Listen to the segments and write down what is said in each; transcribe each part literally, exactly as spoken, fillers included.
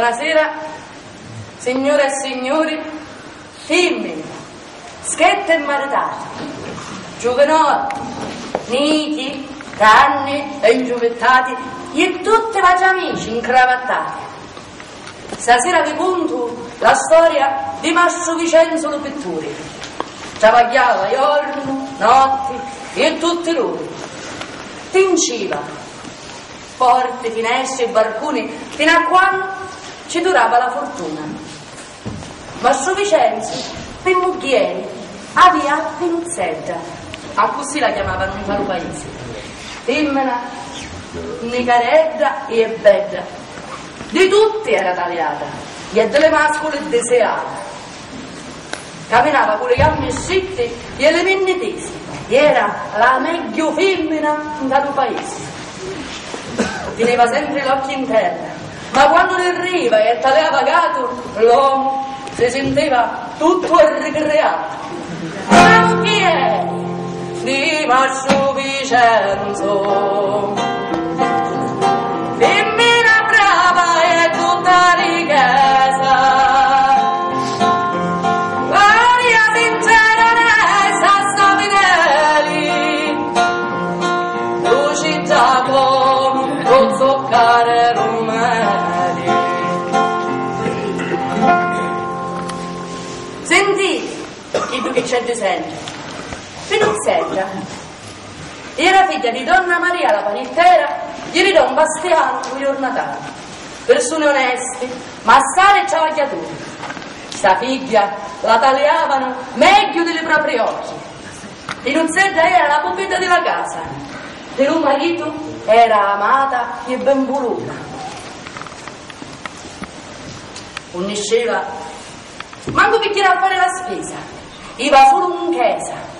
Bonasira, signuri e signuri, fimmini, schette e maritati, giuvinotti, nichi, granni e ngiuvittati, e tutti i vostri amici ncravattati. Stasira vi cuntu la storia di Mastru Vicenzu lu pitturi. Travagghiava jornu, notti e tutti l'uri. Tinciva porti, finestri e barcuni finu a quannu ci durava la furtuna. Mastru Vicenzu, pi mugghieri, avia Pinuzzedda, accussì la chiamavanu nta lu paisi. Fimmina nicaredda e bedda, di tutti era taliata, e di li masculi disiata. Caminava cu li jammi stritti e li minni tisi, era la megghiu fimmina nta lu paisi. Tiniva sempri l'occhi in terra, ma quannu li riva e taliava gatu, l'omu si sintiva tuttu arricriatu. Bravu chi è di Mastru Vicenzu, fimmina brava e tutta richesa, l'aria sincera, onesta, sta fideli, duci già comu lu zuccaru e lu meli. Sentiti, chiddu chi c'è di sempri. Pinuzzedda era figghia di donna Maria la panittera e di don Bastianu lu jurnataru. Pirsuni onesti, massari e travagghiaturi. Sta figghia la taliavanu megghiu di li propri occhi. Pinuzzedda era la pupedda di la casa, di lu maritu era amata e ben vuluta. Unni sciva, mancu pi jiri a fari la spisa, iva sulu 'n chesa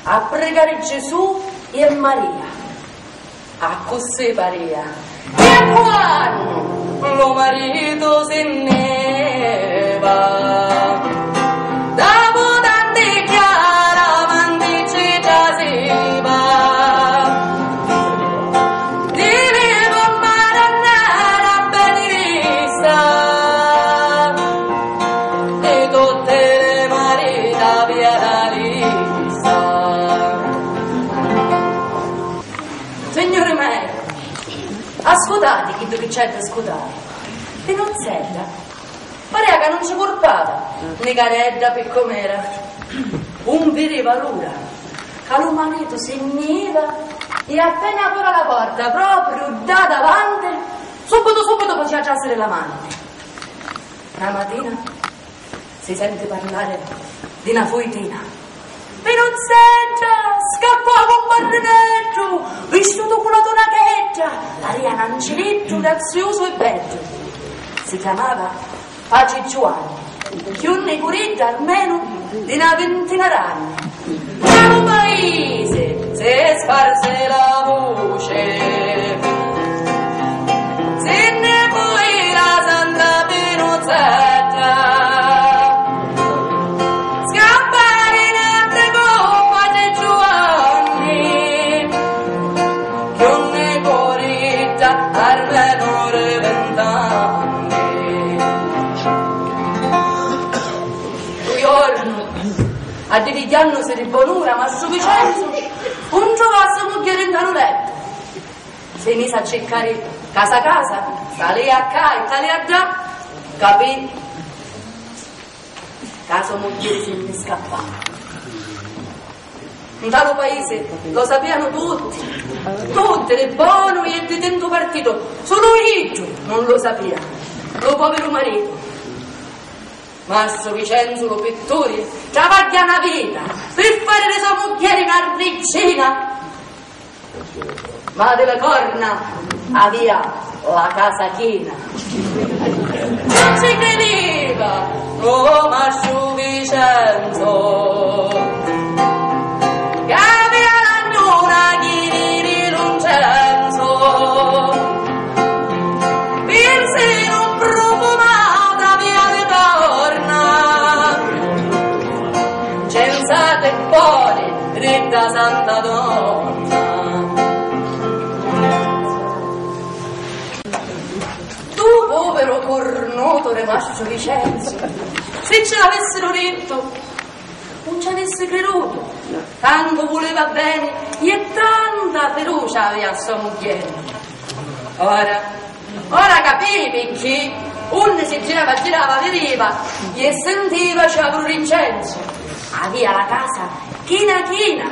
a prigari Gesù e Maria. Accussì paria. E quannu lu maritu si nni va, dopu tanti chiaramanti ci trasiva, di li cummari era benivista, di tutti li mariti avia la lista. Signuri mei, ascutati chiddu chi c'è di scutari. Pinuzzedda paria ca nun ci curpava, nicaredda pi com'era. Un viriva l'ura ca lu maritu si nni iva e appena apria la porta, propriu dda davanti, subitu subitu facia trasiri l'amanti. Na matina si senti parlari di na fuitina. Pinuzzedda scappau cu un barrineddu vistutu cu la tunachedda, paria n'angiriddu graziusu e beddu. Si chiamava Patri Giuanni, chiù nicuridda almenu di na vintina d'anni. Nta lu paisi si sparsi la vuci, si nni fui la santa Pinuzzedda, scappari nenti cu Patri Giuanni, chiù nicuridda almenu di vint'anni. Un jornu, addivigghiannusi di bonura, Mastru Vicenzu un truvà a so mugghieri nta lu lettu. Si misi a circari casa casa, talìa ccà e talìa ddà, capì ca so mugghieri si nni scappau. Nta lu paisi lu sapianu tutti, tutti, di bonu e di tintu partitu, sulu iddu nun lu sapia, lu poviru maritu. Mastru Vicenzu lu pitturi travagghia na vita pi fari di so mugghieri na riggina, ma di li corna avia la casa china. Nun ci cridiva lu Mastru Vicenzu, ca avia la luna chini di lu ncenzu, pinsinu prufumata via di torna, cenzati e boni di dda santa donna. Tu poviru cornu Mutu di mastru Vicenzu, si ci l'avessinu dittu, nun ci avissi cridutu. Tantu vuliva beni e tanta fiducia avia a so mugghieri. Ora, ora capii picchì unni si girava girava vidiva e sentiva ciavru di incensu. Avia la casa china china,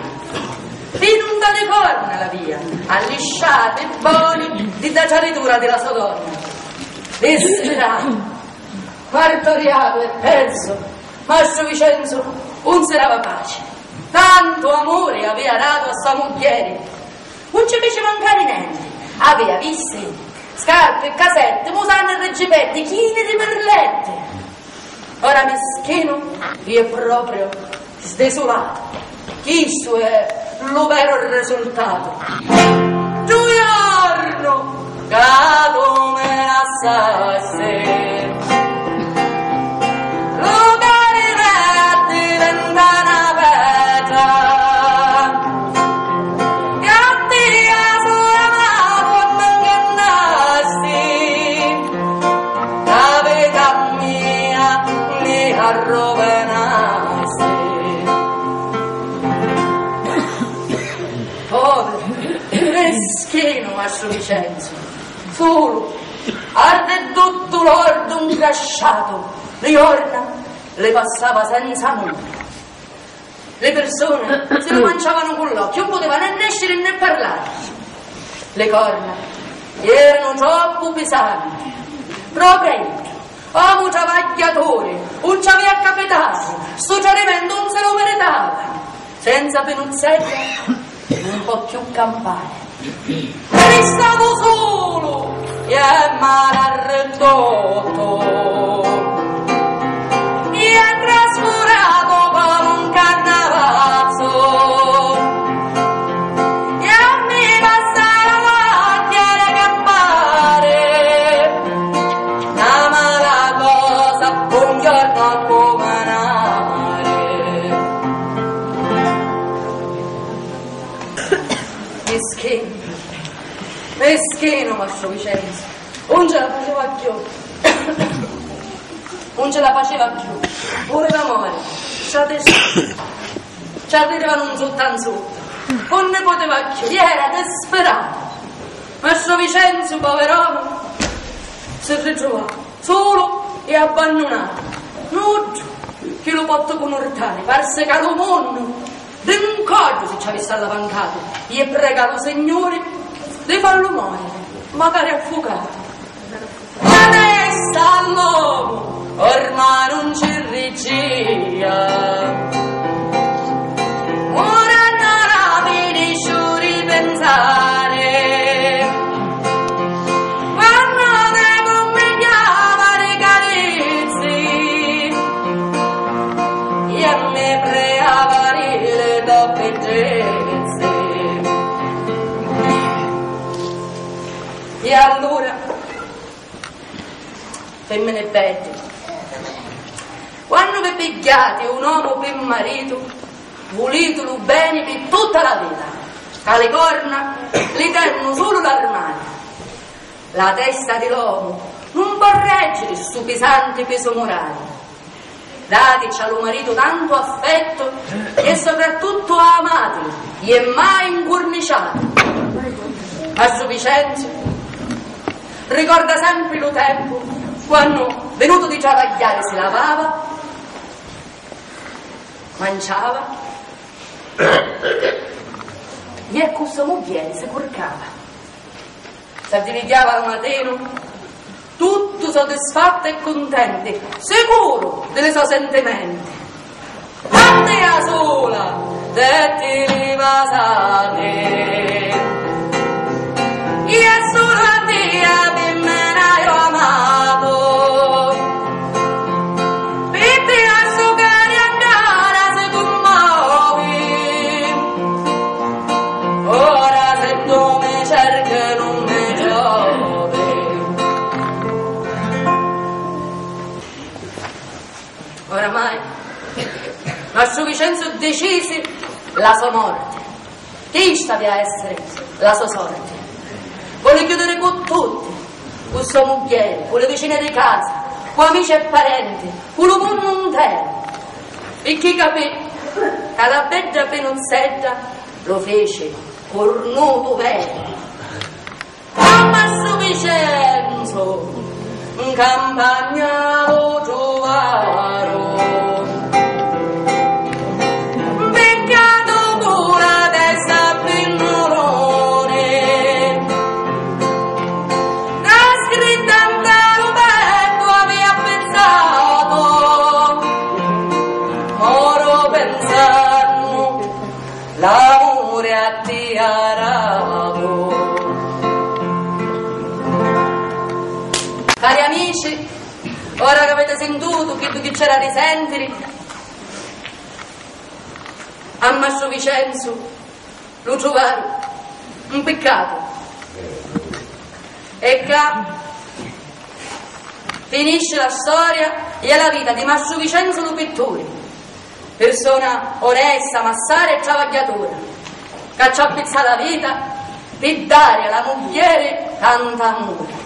finu nta li corna l'avia, allisciati boni di dda traditura di la so donna. Dispiratu, marturiatu e persu, mastru Vicenzu un si dava paci. Tantu amuri avia datu a so mugghieri. Un ci fici mancari nenti. Avia vistiti, scarpi e casetti, musanni e riggipeddi chini di pirletti. Ora mischinu è propriu sdisulatu. Chistu è lu veru risultatu. Ddu jornu ca tu mi lassasti, lu cori m'addivintà na petra. E a tia sula ma tu m'ingannasti, la vita mia mi arruvinasti. Poviru, mischinu mastru Vicenzu, sulu, ardidduttu, lordu, ncrasciatu, li jorna li passava senza nuddu. Li pirsuni si lu manciavanu cu l'occhi, un putiva né nesciri né parlari. Li corna eranu troppu pisanti, propriu a iddu, omu travagghiaturi, un ci avia a capitari, stu tradimentu un si lu miritava. Senza Pinuzzedda nun pò cchiù campari. Ristavu sulu e mal'arridduttu, e trascuratu comu un cannavazzu, e mi passava vogghia di campari, na mala cosa un jornu accuminari. Mischinu, mischinu mastru Vicenzu, un ci la faciva cchiù, un ci la faciva cchiù, vuliva mori, sta testa ci arrivanu nzutta nzutta, un ni putiva cchiù, era dispiratu. Mastru Vicenzu, povir'omu, si ritruvò sulu e abbannunatu, nuddu chi lu potti cunurtari, parsi ca lu munnu di ncoddu si ci avissi allavancatu, e prega lu Signuri di fallu moriri, macari affucatu. La testa all'omu ormai nun ci riggia, murennu ora mi nisciu di pensari. Quannu mi cummigghiava di carizzi e mi preava di li to biddizzi. E allura, fimmini beddi, quannu vi pigghiati un omu pi maritu, vulitulu beni pi tutta la vita, ca li corna li tennu sulu l'armali. La testa di l'omu nun pò reggiri stu pisanti pisu murali. Daticci a lu maritu tantu affettu e soprattuttu amatilu e mai ncurniciatu. Mastru Vicenzu ricorda sempri lu tempu quannu, vinutu di travagghiari, si lavava, manciava e cu so mugghieri si curcava. S'addirigghiava al matinu tuttu sodisfattu e cuntenti, sicuru di li so sentimenti. A tia sula detti li vasati, e sulu a tia pi mena haiu amatu. Pi tia stu cori ancora si cummovi. Ora si tu mi cerchi nun mi trovi. Oramai mastru Vicenzu dicisi la so morti. Chista avia a essiri la so sorti. Voli chiudiri cu tutti, cu so mugghieri, cu li vicini di casa, cu amici e parenti, cu lu munnu nteru, picchì capì ca la bedda Pinuzzedda lu fici curnutu veru. A Mastru Vicenzu 'n campagna lu truvaru, mpiccatu cu la testa a pinnuluni, ca scritta nta lu pettu avia appizzatu: "Moru pensannu, l'amuri a tia datu." Cari amici, ora ca aviti sintutu chiddu chi c'era di sentiri, a Mastru Vicenzu lu truvaru mpiccatu. E ccà finisci la storia e la vita di Mastru Vicenzu lu pitturi, pirsuna onesta, massara e travagghiatura, ca ci appizzà la vita pi dari a la mugghieri tant'amuri.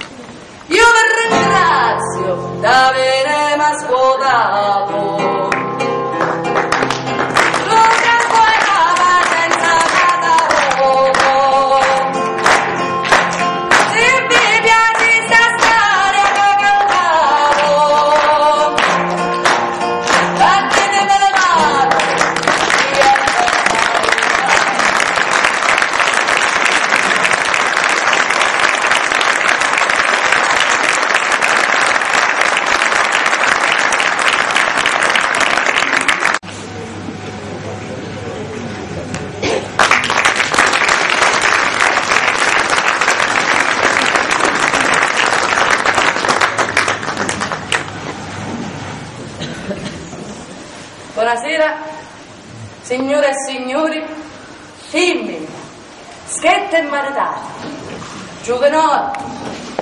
Iu vi ringraziu d'avìrimi ascutatu. Lu tempu e la pacenza ca t'avutu. Si vi piaci sta storia ca cantatu, battitimi li manu. Bonasira, signuri e signuri, fimmini, schetti e maritati, giuvinotti,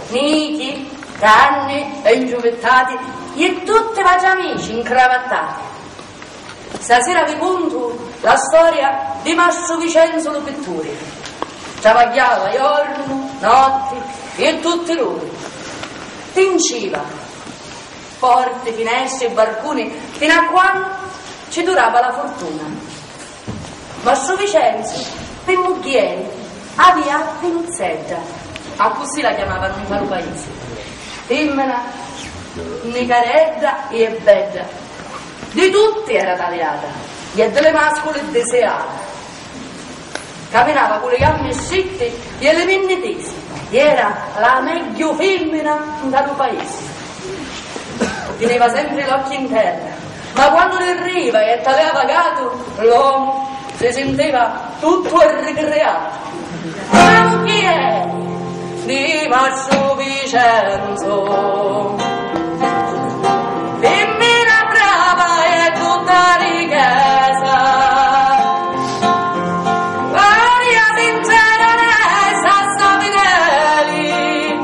nichi, granni e ngiuvittati, e tutti i vostri amici ncravattati. Stasira vi cuntu la storia di Mastru Vicenzu lu pitturi. Travagghiava jornu, notti, e tutti l'uri. Tinciva porti, finestri e barcuni finu a quannu ci durava la furtuna. Mastru Vicenzu, pi mugghieri, avia Pinuzzedda, accussì la chiamavanu nta lu paisi. Fimmina nicaredda e bedda, di tutti era taliata, e di li masculi disiata. Caminava cu li jammi stritti e li pinni tisi, era la megghiu fimmina nta lu paisi. Tiniva sempri l'occhi in terra, ma quannu li riva e t'aveva vagatu, l'omu si sintiva tuttu arricriatu. Ma chi è di Mastru Vicenzu? Fimmina brava e tutta richesa, paria sincera, onesta, sta fideli,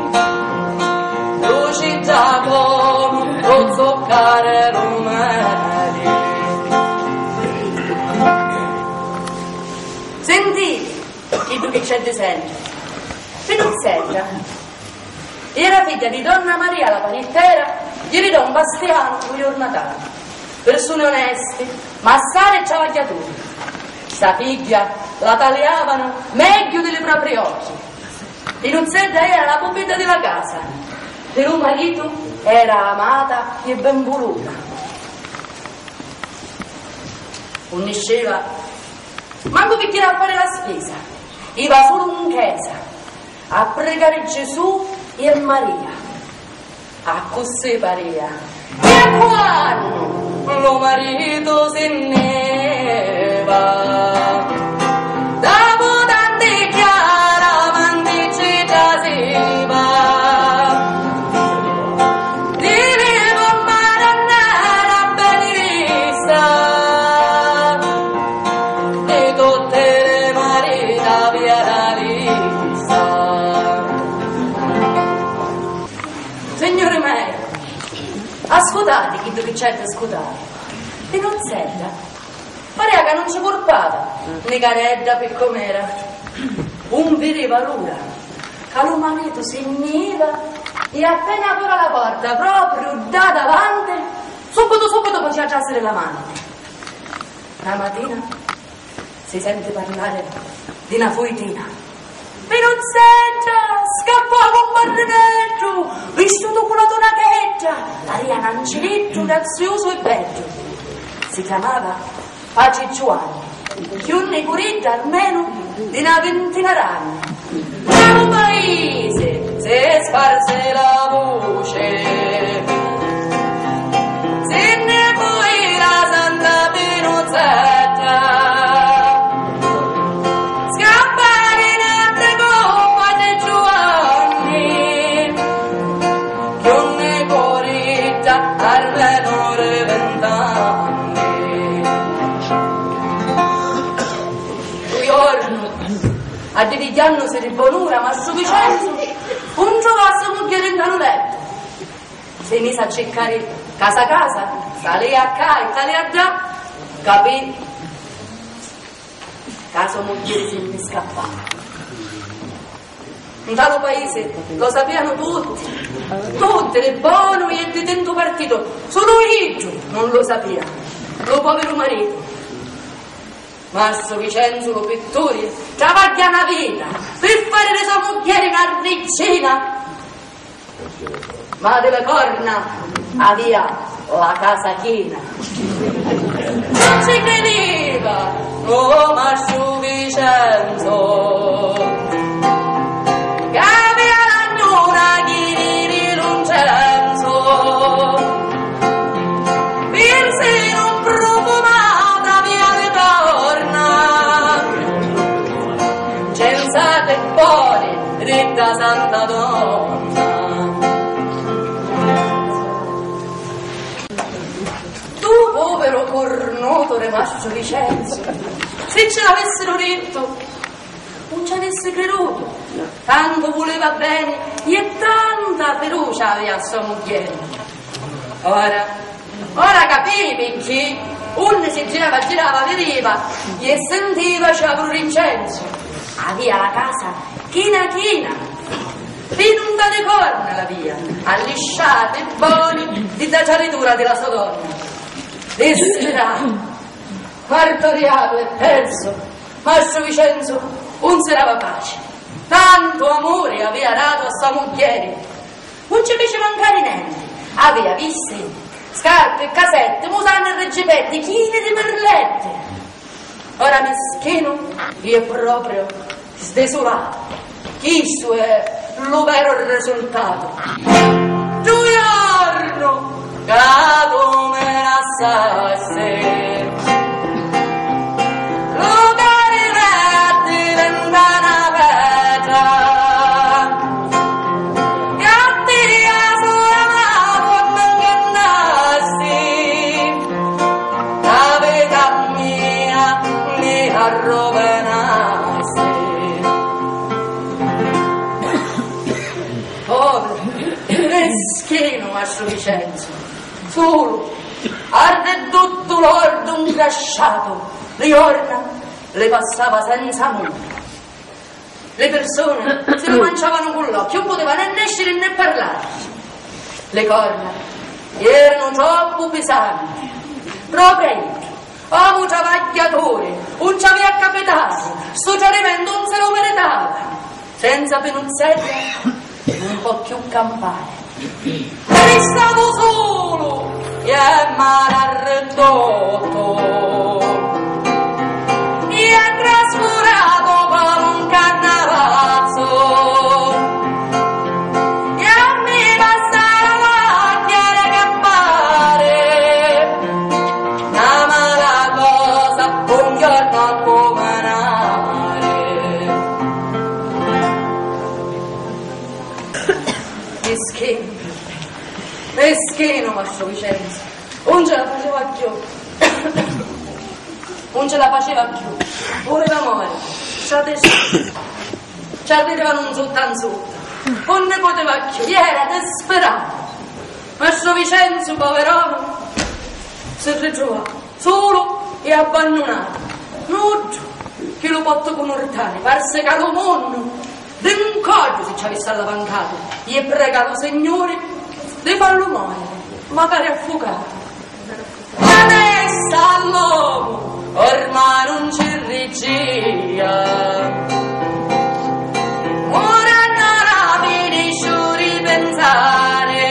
lucidda comu lu zuccaru e lu meli. Sentiti chiddu chi c'è di sentiri. Pinuzzedda era figghia di donna Maria la panittera e di don Bastianu lu jurnataru, pirsuni onesti, massari e travagghiaturi. Sta figghia la taliavanu megghiu di li propri occhi. Pinuzzedda era la pupidda di la casa, di lu maritu era amata e ben vuluta. Unni sciva, mancu pi jiri a fari la spisa, iva sulu 'n chesa a prigari Gesù e Maria. Accussì paria. E quannu lu maritu si nni va, dopu tanti chiaramanti ci trasiva, di li pummarannera benivista, di tutti li mariti avia la lista. Signuri mei, ascutati chiddu chi c'è di scutari. Pinuzzedda paria ca nun ci curpava, nicaredda pi com'era. Un viriva l'ura ca lu maritu si nni iva E appena apre la porta, propriu ddà davanti, subitu subitu concia a trasiri l'amanti. Na matina si senti parlari di na fuitina. Pinuzzedda scappò cu un barrineddu, vistutu cu la tunachedda, paria n'anciliddu graziusu e beddu. Si chiamava Patri Giuanni, chiù nicuridda almenu di na vintina d'anni. Nta lu paisi si sparsi la vuci, si nni fui la santa Pinuzzetta, scappari nante cu Patri Giuanni, chiù nicuridda almenu di vint'anni. Un jornu, addivigghiannusi di bonura, mastru Vicenzu un truvò a so mugghieri nta lu lettu. Si misi a circari casa casa, talìa ccà e talìa ddà, capì ca so mugghieri si nni scappà. Nta lu paisi lu sapianu tutti, tutti, di bonu e di tintu partitu, sulu iddu nun lu sapia, lu poviru maritu. Mastru Vicenzu lu pitturi travagghià na vita pi fari di so mugghieri na riggina. Ma di li corna avia la casa china. Non ci cridiva lu mastru Vicenzu, ca avia la luna chini di lu ncenzu, pinsinu prufumata avia di corna, cenzati e boni di dda santa donna. Tu poviru curnutu di mastru Vicenzu, si ci l'avissinu dittu, nun ci avissi cridutu, tantu vuliva beni e tanta fiducia avia a so mugghieri. Ora, ora capii picchì unni si girava girava vidiva e sintiva ciauru di ncenzu. Avia la casa china china, finu nta li corna l'avia, allisciati boni di dda traditura di la so donna. Dispiratu, marturiatu e persu, mastru Vicenzu un si dava paci. Tantu amuri avia datu a so mugghieri. Nun ci fici mancari nenti. Avia vistiti, scarpi, casetti, musanni e riggipeddi chini di pirletti. Ora mischinu è propriu sdisulatu. Chistu è lu veru risultatu. Ddu jornu ca tu mi lassasti, lu cori m'addivintà na petra, e a tia sula ma cu mi ngannasti, la vita mia mi arruvinasti. Poviru, mischinu mastru Vicenzu, sulu, arriduttu, lordu, ncrasciatu, li jorna li passava senza munnu. Li pirsuni si lu manciavanu cu l'occhi, un putiva né nesciri né parlari. Li corna eranu troppu pisanti, propriu a iddu. Omu travagghiaturi, un ci avia a capitari, stu tradimentu un si lu miritava. Senza Pinuzzedda nun pò cchiù campari. Ristavu sulu e malarriddottu, e trascuratu comu un cannavazzu, e a mi bastava a chiari campari. Na mala cosa un jornu accuminari. Mischinu, mischinu mastru Vicenzu, un ci la faceva cchiù, un ci la faceva cchiù, vuliva mori, ci arrivanu nzutta nzutta, unni putiva cchiù, era dispiratu. Mastru Vicenzu, povir'omu, si ritruvò sulu e abbannunatu, nuddu chi lu potti cunurtari, parsi ca lu munnu Rincogghiu si ci avissi allavancatu, e prega lu Signuri di fallu mòriri, macari affucatu. La testa all'omu ormai nun ci riggìa. Murennu la finisciu di pensari,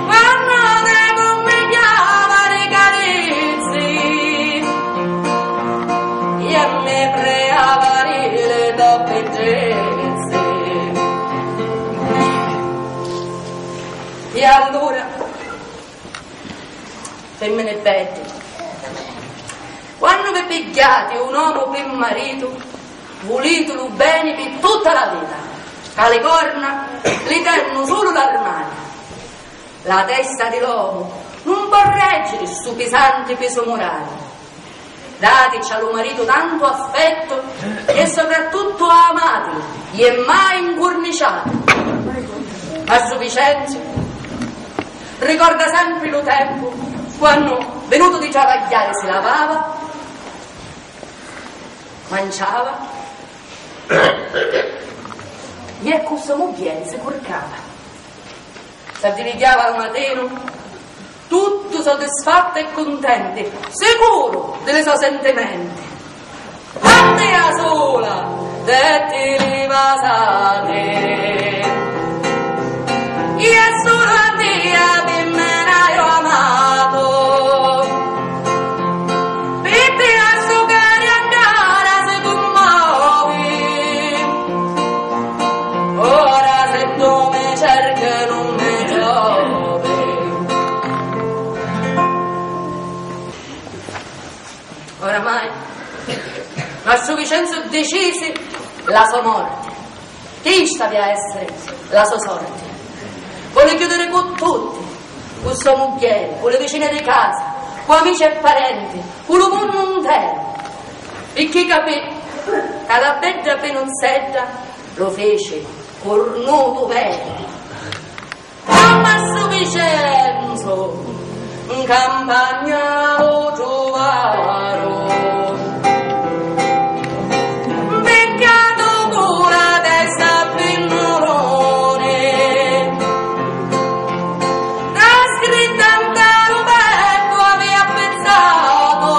quannu ti cummigghiava di carizzi e mi priava di li to biddizzi. E allura, femmini beddi, quannu vi pigghiati un omu pi maritu, vulitulu beni pi tutta la vita, ca li corna li tennu sulu l'armali. La testa di l'omu nun pò reggiri stu pisanti pisu murali. Datici a lu maritu tantu affettu e soprattuttu amati e mai ncurniciati. Mastru Vicenzu ricorda sempri lu tempu quannu, vinutu di travagghiari, si lavava, manciava e cu so mugghieri si curcava. S'addirigghiava al matinu tuttu sodisfattu e cuntenti, sicuru di li so sentimenti. A tia sula detti li vasati, e sulu a tia pi mena haiu amatu. Pi tia stu cari ancora si cummovi. Ora se tu mi cerchi nun mi trovi. Oramai Mastru Vicenzu dicisi la so morti. Chista avia essiri la so sorti. Voli chiudiri cu tutti, cu so mugghieri, cu li vicini di casa, cu amici e parenti, cu lu munnu nteru. Picchì capì ca la bedda Pinuzzedda lu fici curnutu veru. A Mastru Vicenzu 'n campagna lu truvaru, piccatu cu la testa a pinnuluni, la scritta nta lu pettu avia appizzatu,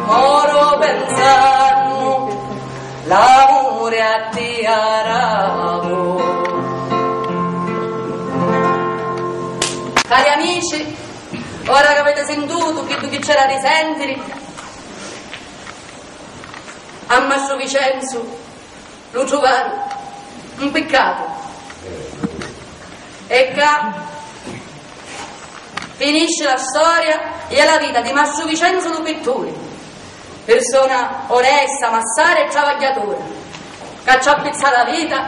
moru pensannu l'amuri a tia ravu. Cari amici, ora c'aviti sintutu chiddu chi c'era di sentiri, a Mastru Vicenzu lu truvaru mpiccatu. E ccà finisci la storia e la vita di Mastru Vicenzu lu pitturi, pirsona onesta, massara e travagghiatura, ca ci appizzà la vita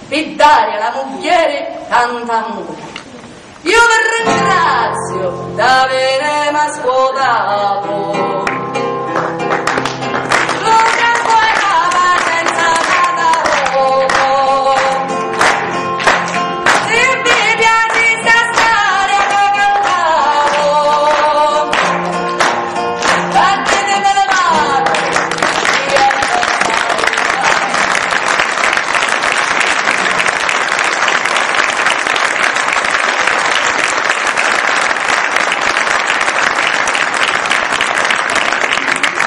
pi dari a la mugghieri tant'amuri. Iu vi ringraziu d'avìrimi ascutatu.